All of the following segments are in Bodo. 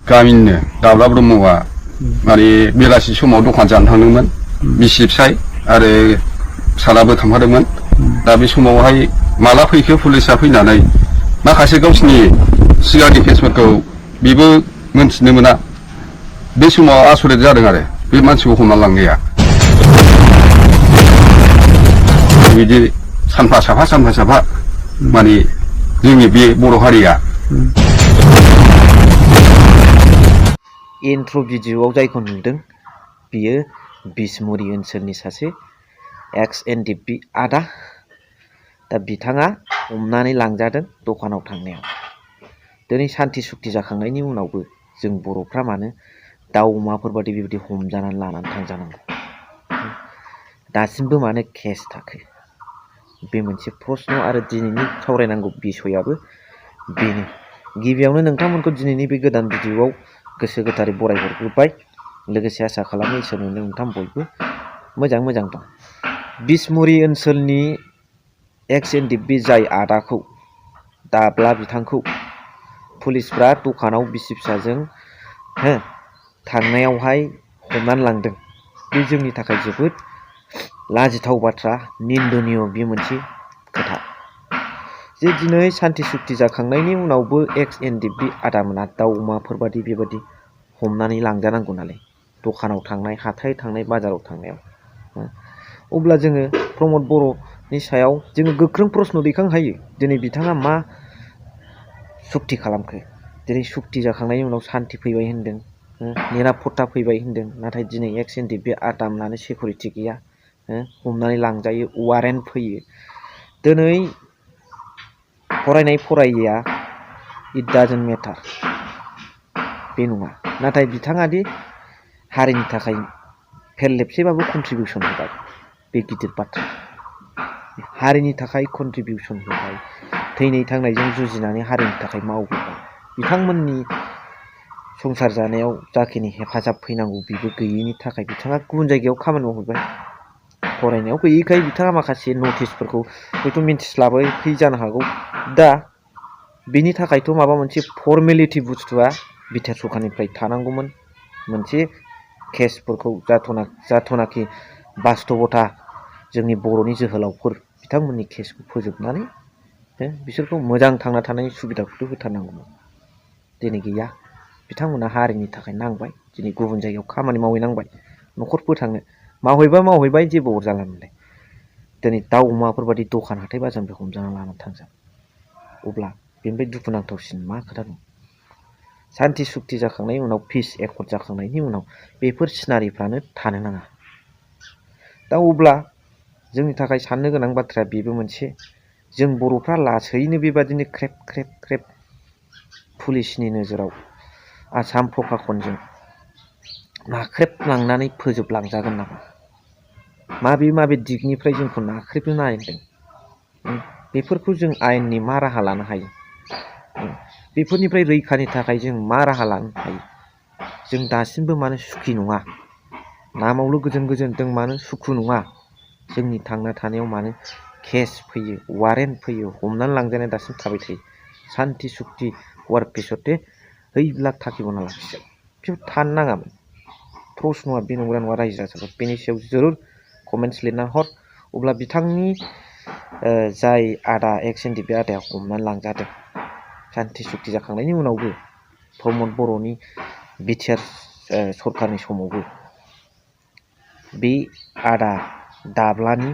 गामिनिनो दाब्ला ब्रह्मआ माने बेलासि समाव दखान जानो थांदोंमोन बिसि फिसाय आरो फिसालाबो थांफादोंमोन दा बे समावहाय माला फैखो पुलिसा फैनानै माखासे गावसिनि सिगांनि केसफोरखौ बेबो मोनथिनो मोना बे समाव आसरित जादों आरो बे मानसिखौ हमना लांनाया बिदि सानफा साफा माने जोंनि बे बर' हारिया इन्ट्र' भिडिअ'आव जायखौ नुदों बियो बिसमुरि ओनसोलनि सासे एक्स एनडिएफबि आदा दा बिथाङा हमनानै लांजादों दखानाव थांनायाव दिनै सान्थि सुक्ति जाखांनायनि उनावबो जों बर'फ्रा मानो दाउ अमाफोर बादि बेबायदि हमजानानै लानानै थांजानांगौ दासिमबो मानो केस थाखो बे मोनसे प्रश्न आरो दिनैनि सावरायनांगौ बिसयाबो बेनो गिबियावनो नोंथांमोनखौ दिनैनि बे गोदान भिडिअ'आव गोसो गोथारै बरायहरग्रोबाय लोगोसे आसा खालामो इसोरनो नोंथां बयबो मोजां दं बिसमुरि ओनसोलनि एक्स एनडिएफबि जाय आदाखौ दाब्ला बिथांखौ पुलिसफ्रा दखानाव बिसि फिसाजों थांनायावहाय हमनानै लांदों बे जोंनि थाखाय जोबोद लाजिथाव बाथ्रा निन्दनीय बे मोनसे खोथा जे दिनै सान्थि सुक्ति जाखांनायनि उनावबो एक्स एनडिएफबि आदामोना दाउ अमाफोर बादि बेबादि हमनानै लांजानांगौ नालाय दखानाव थांनाय हाथाय थांनाय बाजाराव थांनायाव अब्ला जोङो प्रमद बर'नि सायाव जोङो गोख्रों प्रश्न दैखांनो हायो दिनै बिथाङा मा सुक्ति खालामखो दिनै सुक्ति जाखांनायनि उनाव सान्थि फैबाय होनदों निरापत्ता फैबाय होनदों नाथाय दिनै एक्स एनडिएफबि आदामोनानो सिकिउरिटि गैया हमनानै लांजायो वारेन्ट फैयो दिनै फरायनाय फरायैया इट डाजन्ट मेटार बे नङा नाथाय बिथाङा दि हारिनि थाखाय फेरलेबसेबाबो कन्ट्रिबिउसन होबाय बे गिदिर बाथ्रा हारिनि थाखाय कन्ट्रिबिउसन होबाय थैनाय थांनायजों जुजिनानै हारिनि थाखाय मावबोबाय बिथांमोननि संसार जानायाव जाखिनि हेफाजाब फैनांगौ बेबो गैयैनि थाखाय बिथाङा गुबुन जायगायाव खामानि मावहैबाय फरायनायाव गैयैखाय बिथाङा माखासे नटिसफोरखौ हयथ' मिन्थिस्लाबै जानो हागौ दा बिनि थाखायथ' माबा मोनसे फर्मेलिटि बुस्थुआ बिटिआर सरखारनिफ्राय थानांगौमोन मोनसे केसफोरखौ जाथनाखि बास्तबता जोंनि बर'नि जोहोलावफोर बिथांमोननि केसखौ फोजोबनानै बिसोरखौ मोजां थांना थानायनि सुबिदाखौथ' होथारनांगौमोन दिनै गैया बिथांमोना हारिनि थाखाय नांबाय दिनै गुबुन जायगायाव खामानि मावहैनांबाय न'खर फोथांनो मावहैबाय जेबो अरजाला मोनलाय दिनै दाउ अमाफोर बादि दखान हाथाय बाजारनिफ्राय हमजाना लानानै थांजाबाय अब्ला बेनिफ्राय दुखुनांथावसिन मा खोथा दं सान्थि सुक्ति जाखांनायनि उनाव पिस एकर्ड जाखांनायनि उनाव बेफोर सिनारिफ्रानो थानो नाङा दा अब्ला जोंनि थाखाय साननो गोनां बाथ्राया बेबो मोनसे जों बर'फ्रा लासैनो बेबादिनो ख्रेब पुलिसनि नोजोराव आसाम प्रखाखनजों नाख्रेबलांनानै फोजोबलांजागोन नामा माबे दिगनिफ्राय जोंखौ नाख्रेबनो नागिरदों बेफोरखौ जों आयेननि मा राहा लानो हायो बेफोरनिफ्राय रैखानि थाखाय जों मा राहा लानो हायो जों दासिमबो मानो सुखि नङा नामावल' गोजोन जों मानो सुखु नङा जोंनि थांना थानायाव मानो केस फैयो वारेन्ट फैयो हमनानै लांजानाय दासिम थाबाय थायो सान्थि सुक्ति हौवार पेसते लाख थाखि बना लाखियो बेयाव थानो नाङामोन प्रश्नआ बे नंगौना नङा रायजो राजाफोर बेनि सायाव जरुर कमेन्ट्स लिरना हर अब्ला बिथांनि जाय आदा एक्स एनडिएफबि आदाया हमनानै लांजादों सान्थि सुक्ति जाखांनायनि उनावबो प्रमद बर'नि बिटिआर सरखारनि समावबो बे आदा दाब्लानि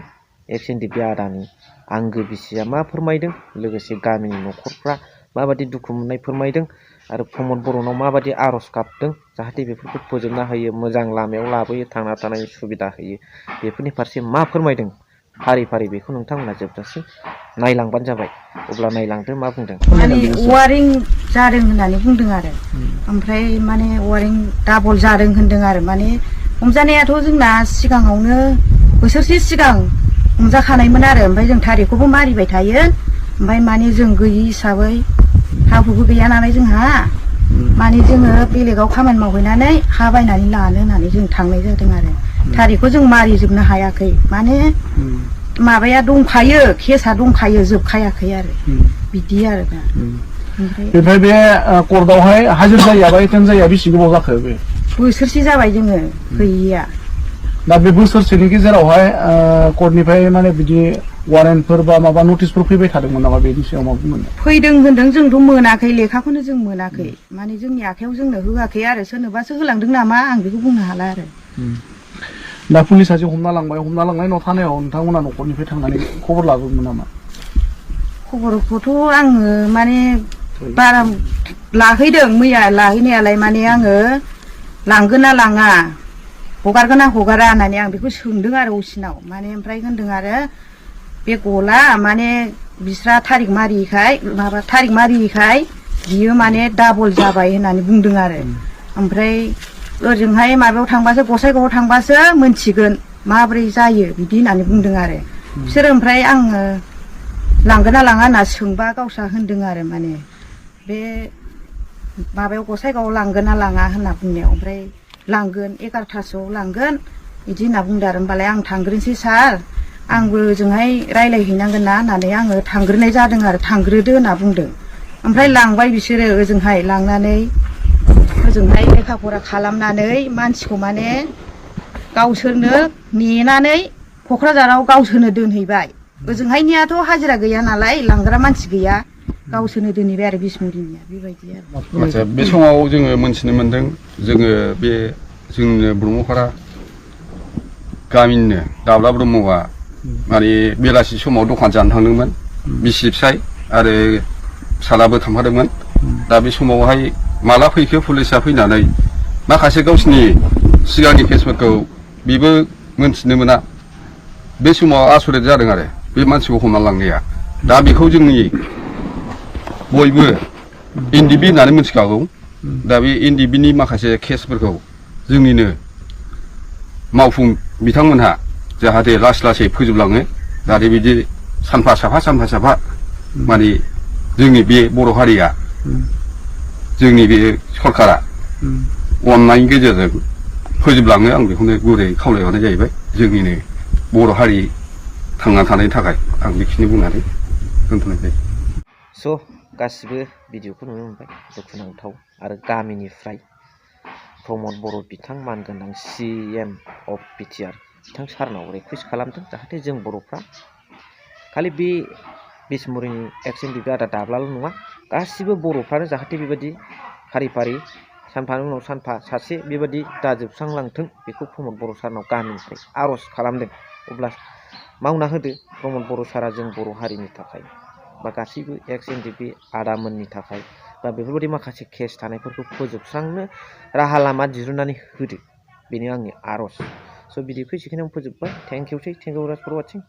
एक्स एनडिएफबि आदानि आंगो बिसिया मा फोरमायदों लोगोसे गामिनि न'खरफ्रा माबादि दुखु मोननाय फोरमायदों आरो प्रमद बर'नाव माबादि आर'ज गाबदों जाहाथे बेफोरखौ फोजोबना होयो मोजां लामायाव लाबोयो थांना थानायनि सुबिदा होयो बेफोरनि फारसे मा फोरमायदों फारि बेखौ नोंथांमोना जोबजासिम नायलांबानो जाबाय अब्ला नायलांदो मा बुंदों माने वारिं जादों होननानै बुंदों आरो ओमफ्राय माने वारिं डाबल जादों होनदों आरो माने हमजानायाथ' जोंना सिगाङावनो बोसोरसे सिगां हमजाखानायमोन आरो ओमफ्राय जों थारिखखौबो मारिबाय थायो ओमफ्राय माने जों गैयि हिसाबै हा हुबो गैया नालाय जोंहा माने जोङो बेलेगाव खामानि मावहैनानै हा बायनानै लानो होननानै जों थांनाय जादों आरो थारिखखौ जों मारिजोबनो हायाखै माने माबाया दंखायो केसआ दंखायो जोबखायाखै आरो बिदि आरो दा बेनिफ्राय बे कर्टआवहाय हाजिर जायैयाबा एटेन्ड जायैया बेसे गोबाव जाखो बे? बोसोरसे जाबाय जोङो गैयिया। दा बे बोसोरसेनि गेजेरावहाय कर्टनिफ्राय माने बिदि वारेन्टफोर बा माबा नटिसफोर फैबाय थादोंमोन नामा बेनि सायाव मा बुंगोन? फैदों होनदों जोंथ' मोनाखै, लेखाखौनो जों मोनाखै, माने जोंनि आखायाव जोंनो होआखै आरो सोरनोबासो होलांदों नामा आं बेखौ बुंनो हाला आरो। दा पुलिसा जे हमना लांनायनि उनाव थानायाव नोंथांमोना न'खरनिफ्राय थांनानै खबर लाबोगोन नामा? खबरखौथ' आङो माने बारा लाहैदों, मैया लाहैनायालाय माने आङो लांगोन ना लाङा, हगारगोन ना हगारा होननानै आं बेखौ सोंदों आरो असिनाव। माने ओमफ्राय होनदों आरो बे गला माने बिस्रा थारिख मारियैखाय बियो माने डाबल जाबाय होननानै बुंदों आरो। ओमफ्राय ओजोंहाय माबायाव थांबासो, गसाइगावआव थांबासो मोनथिगोन माब्रै जायो बिदि होननानै बुंदों आरो बिसोरो। ओमफ्राय आङो लांगोन ना लाङा होनना सोंबा गावस्रा होनदों आरो माने बे माबायाव गसाइगावआव लांगोन ना लाङा होनना बुंनायाव, ओमफ्राय लांगोन 11थासोआव लांगोन बिदि होनना बुंदों आरो। होमबालाय आं थांग्रोनोसै सार, आंबो ओजोंहाय रायज्लायहैनांगोन ना होननानै आङो थांग्रोनाय जादों आरो, थांग्रोदो होनना बुंदों। ओमफ्राय लांबाय बिसोरो ओजोंहाय, लांनानै ओजोंहाय लेखा फरा खालामनानै मानसिखौ माने गावसोरनो नेनानै क'क्राझाराव गावसोरनो दोनहैबाय। ओजोंहायनियाथ' हाजिरा गैया नालाय, लांग्रा मानसि गैया, गावसोरनो दोनहैबाय आरो बिसमुरिनिया, बेबायदि आरो। आदसा बे समाव जोङो मोनथिनो मोन्दों, जोङो बे जोंनो ब्रह्मपारा गामिनिनो दाब्ला ब्रह्मआ माने बेलासि समाव दखान जानो थांदोंमोन, बिसि फिसाय आरो फिसालाबो थांफादोंमोन। दा बे समावहाय माला फैखो पुलिसा फैनानै माखासे गावसिनि सिगांनि केसफोरखौ बेबो मोनथिनो मोना। बे समाव आसरित जादों आरो बे मानसिखौ हमना लांनाया। दा बेखौ जोंनि बयबो एनडिबि होननानै मिथिखागौ। दा बे एनडिबिनि माखासे केसफोरखौ जोंनिनो मावफुं बिथांमोनहा जाहाथे लासै लासै फोजोबलाङो, जाहाथे बिदि सानफा साफा माने जोंनि बे बर' हारिया, जोंनि बे सरकारा अननायनि गेजेरजों फोजोबलाङो, आं बेखौनो गुरै खावलायहरनाय जाहैबाय। जोंनिनो बर' हारि थांना थानायनि थाखाय आं बेखिनि बुंनानै दोनथ'नाय जायो। स' गासिबो भिडिअखौ नुनो मोनबाय, दुखुनांथाव। आरो गामिनिफ्राय प्रमद बर' बिथां मानगोनां CM अफ बिटिआर बिथां सारनाव रिकुवेस्ट खालामदों, जाहाथे जों बर'फ्रा खालि बे बिसमुरिनि एक्स एनडिबि आदा दाब्लाल' नङा, गासिबो बर'फ्रानो जाहाथे बेबायदि फारि फारि सानफानि उनाव सानफा सासे बेबायदि दाजोबस्रांलांथों, बेखौ प्रमद बर' सारनाव गामिनिफ्राय आर'ज खालामदों। अब्ला मावना होदो प्रमद बर' सारा जों बर' हारिनि थाखाय, बा गासैबो एक्स एनडिबि आदामोननि थाखाय, बा बेफोरबायदि माखासे केस थानायफोरखौ फोजोबस्रांनो राहा लामा दिहुननानै होदो, बेनो आंनि आर'ज। स' बिदिखौ एसेखिनियावनो फोजोबबाय। थेंक इउसै, थेंक इउ फर वाचिं।